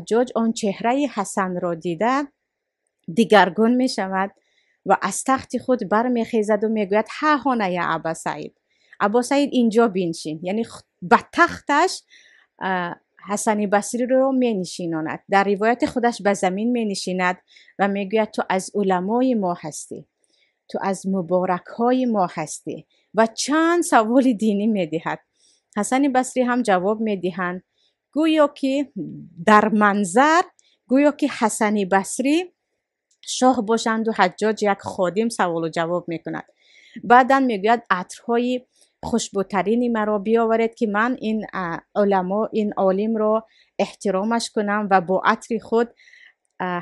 Ҳаҷҷоҷ он чеҳраи Ҳасанро дида дигаргун мешавад ва аз тахти худ бармехезаду мегӯяд: «Ҳа ҳона я Аба Саид, Або Саид, инҷо биншин». Яъне ба тахташ Ҳасани Басриро менишинонад. Дар ривояти худаш ба замин менишинад ва мегӯяд: «Ту аз уламои мо ҳастӣ, ту аз муборакҳои мо ҳастӣ», ва чанд саволи динӣ медиҳад. Ҳасани Басрӣ ҳам ҷавоб медиҳанд. Гӯё ки дар манзар, гӯё ки Ҳасани Басрӣ шоҳ бошанду Ҳаҷҷоҷ як ходим саволу ҷавоб мекунад. Баъдан мегӯяд: «Атрҳои хушбӯтарини маро биёваред, ки ман ин уламо, ин олимро эҳтиромаш кунам», ва бо атри худ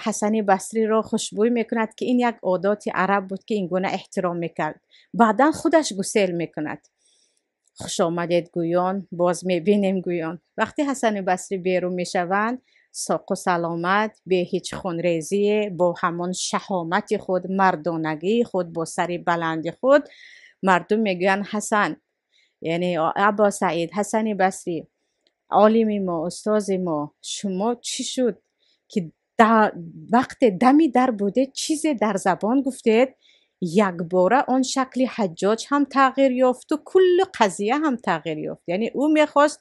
Ҳасани Басриро хушбӯй мекунад, ки ин як одоти араб буд, ки ин гуна эҳтиром мекард. Баъдан худаш гусел мекунад. Хуш омадед гӯён, боз мебинем гӯён. Вақте Ҳасани Басрӣ берун мешаванд, соқу саломат, бе ҳеҷ хунрезие, бо ҳамон шаҳомати худ, мардонагии худ, бо сари баланди худ, мардум мегӯянд: «Ҳасан, яъне Або Саид, Ҳасани Басрӣ, олими мо, устози мо, шумо чӣ шуд, ки вақте дами дар будед, чизе дар забон гуфтед, якбора он шакли Ҳаҷҷоҷ ҳам тағйир ёфту куллу қазия ҳам тағйир ёфт? Яъне ӯ мехост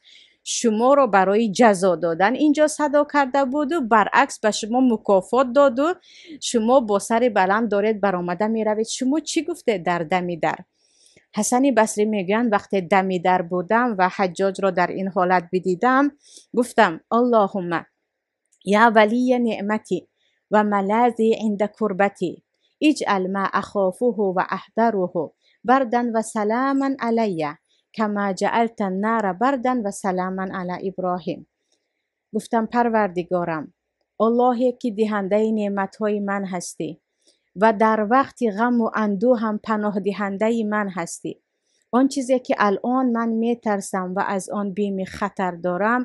шуморо барои ҷазо додан инҷо садо карда буду, баръакс ба шумо мукофот доду, шумо бо сари баланд доред баромада меравед. Шумо чӣ гуфтед дар дами дар?» Ҳасани Басрӣ мегӯянд: «Вақте дами дар будам ва Ҳаҷҷоҷро дар ин ҳолат бидидам, гуфтам: Аллоҳумма я валия неъмати ва малази инда курбати, иҷъал ма ахофуҳу ва аҳдаруҳу бардан ва саламан алайя, кама ҷаалта нара бардан ва саламан ала Иброҳим». Гуфтам: «Парвардигорам, Аллоҳе ки диҳандаи неъматҳои ман ҳастӣ ва дар вақти ғаму андӯҳ ҳам паноҳдиҳандаи ман ҳастӣ, он чизе ки алон ман метарсам ва аз он бими хатар дорам,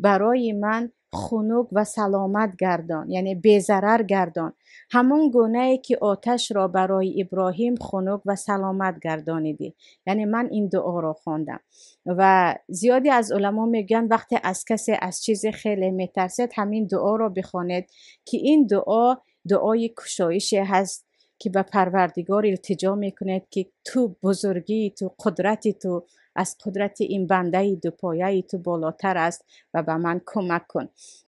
барои ман хунук ва саломат гардон, яъне безарар гардон, ҳамон гунае ки оташро барои Иброҳим хунук ва саломат гардонидӣ». Яъне ман ин дуоро хондам. Ва зиёде аз уламо мегӯянд, вақте аз касе, аз чизе хеле метарсед, ҳамин дуоро бихонед, ки ин дуо дуои кушоише ҳаст, ки ба Парвардигор илтиҷо мекунед, ки ту бузургии ту, қудрати ту аз қудрати ин бандаи дупояи ту болотар аст ва ба ман кӯмак кун.